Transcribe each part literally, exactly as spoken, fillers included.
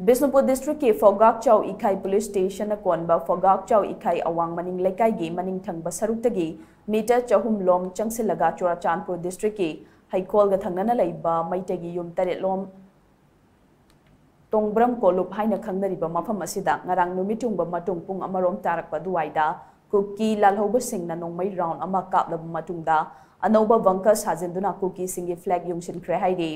ꯕꯤꯁꯅꯨꯄꯨꯔ ꯗꯤꯁꯇ꯭ꯔꯤꯛꯀꯤ ꯐꯧꯒꯥꯛꯆꯥꯎ ꯏꯈꯥꯏ ꯄꯨꯂꯤꯁ ꯁ꯭ꯇꯦꯁꯟꯅ ꯀꯣꯟꯕ ꯐꯧꯒꯥꯛꯆꯥꯎ ꯏꯈꯥꯏ ꯑꯋꯥꯡ ꯃꯅꯤꯡ ꯂꯩꯀꯥꯏꯒꯤ ꯃꯅꯤꯡ ꯊꯪꯕ ꯁꯔꯨꯛꯇꯒꯤ ꯃꯤꯇꯔ ꯆꯍꯨꯝ ꯂꯣꯝ ꯆꯪꯁꯤꯜꯂꯒ ꯆꯨꯔꯥꯆꯥꯟꯄꯨꯔ ꯗꯤꯁꯇ꯭ꯔꯤꯛꯀꯤ ꯍꯩꯀꯣꯜꯒ ꯊꯪꯅꯅ ꯂꯩꯕ ꯃꯩꯇꯩꯒꯤ ꯌꯨꯝ ꯇꯔꯦꯠ ꯂꯣꯝ ꯇꯣꯡꯕ꯭ꯔꯝ ꯀꯣꯂꯨꯞ ꯍꯥꯏꯅ ꯈꯪꯅꯔꯤꯕ ꯃꯐꯝ ꯑꯁꯤꯗ ꯉꯔꯥꯡ ꯅꯨꯃꯤꯠ ꯊꯨꯡꯕ ꯃꯇꯨꯡ ꯄꯨꯡ ꯑꯃꯔꯣꯝ ꯇꯥꯔꯛꯄ ꯑꯗꯨꯋꯥꯏꯗ ꯀꯨꯀꯤ ꯂꯥꯜꯍꯧꯕꯁꯤꯡꯅ ꯅꯣꯡꯃꯩ ꯔꯥꯎꯟ ꯑꯃ ꯀꯥꯞꯂꯕ ꯃꯇꯨꯡꯗ ꯑꯅꯧꯕ ꯕꯪꯀꯔ ꯁꯥꯖꯤꯟꯗꯨꯅ ꯀꯨꯀꯤꯁꯤꯡꯒꯤ ꯐ꯭ꯂꯦꯒ ꯌꯨꯡꯁꯤꯟꯈ꯭ꯔꯦ ꯍꯥꯏꯔꯤ꯫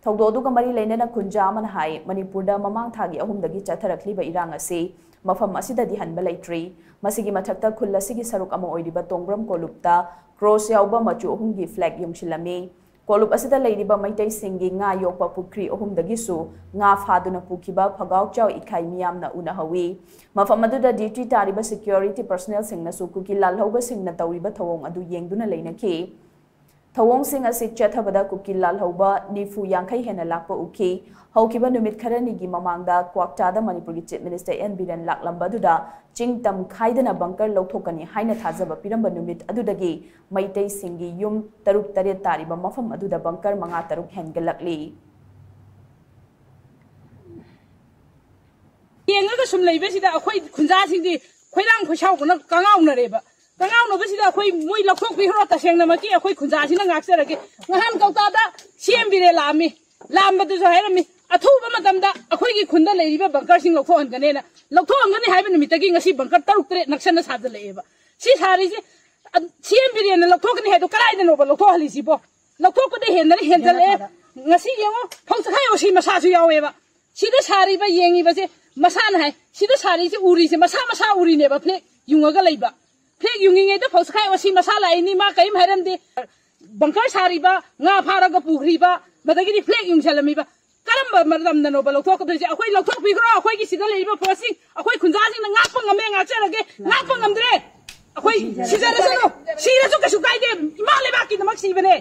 ꯊꯧꯗꯣꯛ ꯑꯗꯨꯒ ꯃꯔꯤ ꯂꯩꯅꯅ ꯈꯨꯟꯖꯥ ꯑꯃꯅ ꯍꯥꯏ, ꯃꯅꯤꯄꯨꯔꯗ ꯃꯃꯥꯡ ꯊꯥꯒꯤ ꯑꯍꯨꯝꯗꯒꯤ ꯆꯠꯊꯔꯛꯂꯤꯕ ꯏꯔꯥꯡ ꯑꯁꯤ ꯃꯐꯝ ꯑꯁꯤꯗꯗꯤ ꯍꯟꯕ ꯂꯩꯇ꯭ꯔꯤ꯫ ꯃꯁꯤꯒꯤ ꯃꯊꯛꯇ ꯈꯨꯜ ꯑꯁꯤꯒꯤ ꯁꯔꯨꯛ ꯑꯃ ꯑꯣꯏꯔꯤꯕ ꯇꯣꯡꯕ꯭ꯔꯝ ꯀꯣꯂꯨꯞꯇ ꯀ꯭ꯔꯣꯁ ꯌꯥꯎꯕ ꯃꯆꯨ ꯑꯍꯨꯝꯒꯤ ꯐ꯭ꯂꯦꯒ ꯌꯨꯡꯁꯤꯜꯂꯝꯃꯤ꯫ ꯀꯣꯂꯨꯞ ꯑꯁꯤꯗ ꯂꯩꯔꯤꯕ ꯃꯩꯇꯩꯁꯤꯡꯒꯤ ꯉꯥ ꯌꯣꯛꯄ ꯄꯨꯈ꯭ꯔꯤ ꯑꯍꯨꯝꯗꯒꯤꯁꯨ ꯉꯥ ꯐꯥꯗꯨꯅ ꯄꯨꯈꯤꯕ ꯐꯒꯥꯎꯆꯥꯎ ꯏꯈꯥꯏ ꯃꯤꯌꯥꯝꯅ ꯎꯅꯍꯧꯏ꯫ ꯃꯐꯝ ꯑꯗꯨꯗ ꯗ꯭ꯌꯨꯇꯤ ꯇꯥꯔꯤꯕ ꯁꯦꯀ꯭ꯌꯨꯔꯤꯇꯤ ꯄꯔꯁꯣꯅꯦꯜꯁꯤꯡꯅꯁꯨ ꯀꯨꯀꯤ ꯂꯥꯜꯍꯧꯕꯁꯤꯡꯅ ꯇꯧꯔꯤꯕ ꯊꯧꯑꯣꯡ ꯑꯗꯨ ꯌꯦꯡꯗꯨꯅ ꯂꯩꯅꯈꯤ꯫ ꯊꯧꯑꯣꯡꯁꯤꯡ ꯑꯁꯤ ꯆꯠꯊꯕꯗ ꯀꯨꯀꯤ ꯂꯥꯜꯍꯧꯕ ꯅꯤꯐꯨ ꯌꯥꯡꯈꯩ ꯍꯦꯟꯅ ꯂꯥꯛꯄ ꯎꯈꯤ꯫ ꯍꯧꯈꯤꯕ ꯅꯨꯃꯤꯠ ꯈꯔꯅꯤꯒꯤ ꯃꯃꯥꯡꯗ ꯀ꯭ꯋꯥꯛꯇꯥꯗ ꯃꯅꯤꯄꯨꯔꯒꯤ ꯆꯤꯐ ꯃꯤꯅꯤꯁꯇꯔ ꯑꯦꯟ ꯕꯤꯔꯦꯟ ꯂꯥꯛꯂꯝꯕ ꯑꯗꯨꯗ ꯆꯤꯡ ꯇꯝ ꯈꯥꯏꯗꯅ ꯕꯪꯀꯔ ꯂꯧꯊꯣꯛꯀꯅꯤ ꯍꯥꯏꯅ ꯊꯥꯖꯕ ꯄꯤꯔꯝꯕ ꯅꯨꯃꯤꯠ ꯑꯗꯨꯗꯒꯤ ꯃꯩꯇꯩꯁꯤꯡꯒꯤ ꯌꯨꯝ ꯇꯔꯨꯛ ꯇꯔꯦꯠ ꯇꯥꯔꯤꯕ ꯃꯐꯝ ꯑꯗꯨꯗ ꯕꯪꯀꯔ ꯃꯉꯥ ꯇꯔꯨꯛ ꯍꯦꯟꯒꯠꯂꯛꯂꯤ꯫ ꯌꯦꯡꯉꯒ ꯁꯨꯝ ꯂꯩꯕꯁꯤꯗ ꯑꯩꯈꯣꯏ ꯈꯨꯟꯖꯥꯁꯤꯡꯗꯤ ꯈꯣꯏꯔꯥꯡ ꯈꯣꯏꯁꯥꯎꯕꯅ ꯀꯉꯥꯎꯅꯔꯦꯕ꯫ ꯀꯉꯥꯎꯅꯕꯁꯤꯗ ꯑꯩꯈꯣꯏ ꯃꯣꯏ ꯂꯧꯊꯣꯛꯄꯤꯈ꯭ꯔꯣ, ꯇꯁꯦꯡꯅꯃꯛꯀꯤ ꯑꯩꯈꯣꯏ ꯈꯨꯟꯖꯥꯁꯤꯅ ꯉꯥꯛꯆꯔꯒꯦ꯫ ꯉꯍꯥꯟ ꯀꯧꯇꯥꯗ ꯁꯤ ꯑꯦꯝ ꯕꯤꯔꯦꯟ ꯂꯥꯛꯑꯝꯃꯤ꯫ ꯂꯥꯛꯑꯝꯕꯗꯨꯁꯨ ꯍꯥꯏꯔꯝꯃꯤ, ꯑꯊꯨꯕ ꯃꯇꯝꯗ ꯑꯩꯈꯣꯏꯒꯤ ꯈꯨꯟꯗ ꯂꯩꯔꯤꯕ ꯕꯪꯀꯔꯁꯤꯡ ꯂꯧꯊꯣꯛꯍꯟꯒꯅꯦꯅ꯫ ꯂꯧꯊꯣꯛꯍꯟꯒꯅꯤ ꯍꯥꯏꯕ ꯅꯨꯃꯤꯠꯇꯒꯤ ꯉꯁꯤ ꯕꯪꯀꯔ ꯇꯔꯨꯛ ꯇꯔꯦꯠ ꯅꯛꯁꯟꯅ ꯁꯥꯖꯜꯂꯛꯑꯦꯕ꯫ ꯁꯤ ꯁꯥꯔꯤꯁꯦ, ꯑ, ꯁꯤ ꯑꯦꯝ ꯕꯤꯔꯦꯟꯅ ꯂꯧꯊꯣꯛꯀꯅꯤ ꯍꯥꯏꯗꯣ ꯀꯗꯥꯏꯗꯅꯣꯕ ꯂꯧꯊꯣꯛꯍꯜꯂꯤꯁꯤꯕꯣ? ꯂꯧꯊꯣꯛꯄꯗ ꯍꯦꯟꯗꯅ ꯍꯦꯟꯖꯜꯂꯛꯑꯦ꯫ ꯉꯁꯤ ꯌꯦꯡꯉꯣ, ꯐꯧ ꯆꯈꯥꯏ ꯑꯣꯁꯤ ꯃꯁꯥꯁꯨ ꯌꯥꯎꯋꯦꯕ꯫ ꯁꯤꯗ ꯁꯥꯔꯤꯕ, ꯌꯦꯡꯉꯤꯕꯁꯦ ꯃꯁꯥꯅ ꯍꯥꯏ, ꯁꯤꯗ ꯁꯥꯔꯤꯁꯦ, ꯎꯔꯤꯁꯦ ꯃꯁꯥ ꯃꯁꯥ ꯎꯔꯤꯅꯦꯕ, ꯐ꯭ꯂꯦꯛ ꯌꯨꯡꯉꯒ ꯂꯩꯕ꯫ ꯐ꯭ꯂꯦꯛ ꯌꯨꯡꯉꯤꯉꯩꯗ ꯐꯧ ꯆꯈꯥꯏ ꯑꯣꯁꯤ ꯃꯁꯥ ꯂꯥꯛꯏꯅꯤ, ꯃꯥ ꯀꯔꯤꯝ ꯍꯥꯏꯔꯝꯗꯦ꯫ ꯕꯪꯀꯔ ꯁꯥꯔꯤꯕ, ꯉꯥ ꯐꯥꯔꯒ ꯄꯨꯈ꯭ꯔꯤꯕ, ꯃꯗꯒꯤꯗꯤ ꯐ꯭ꯂꯦꯛ ꯌꯨꯡꯁꯜꯂꯝꯃꯤꯕ, ꯀꯔꯝꯕ ꯃꯇꯝꯗꯅꯣꯕ ꯂꯧꯊꯣꯛꯀꯗꯣꯏꯁꯦ? ꯑꯩꯈꯣꯏ ꯂꯧꯊꯣꯛꯄꯤꯈ꯭ꯔꯣ꯫ ꯑꯩꯈꯣꯏꯒꯤ ꯁꯤꯗ ꯂꯩꯔꯤꯕ ꯄꯣꯠꯁꯤꯡ ꯑꯩꯈꯣꯏ ꯈꯨꯟꯖꯥꯁꯤꯡꯅ ꯉꯥꯛꯄ ꯉꯝꯃꯦ, ꯉꯥꯛꯆꯔꯒꯦ꯫ ꯉꯥꯛꯄ ꯉꯝꯗ꯭ꯔꯦ, ꯑꯩꯈꯣꯏ ꯁꯤꯖꯔꯁꯅꯨ, ꯁꯤꯔꯁꯨ ꯀꯩꯁꯨ ꯀꯥꯏꯗꯦ, ꯏꯃꯥ ꯂꯩꯕꯥꯛꯀꯤꯗꯃꯛ ꯁꯤꯕꯅꯦ꯫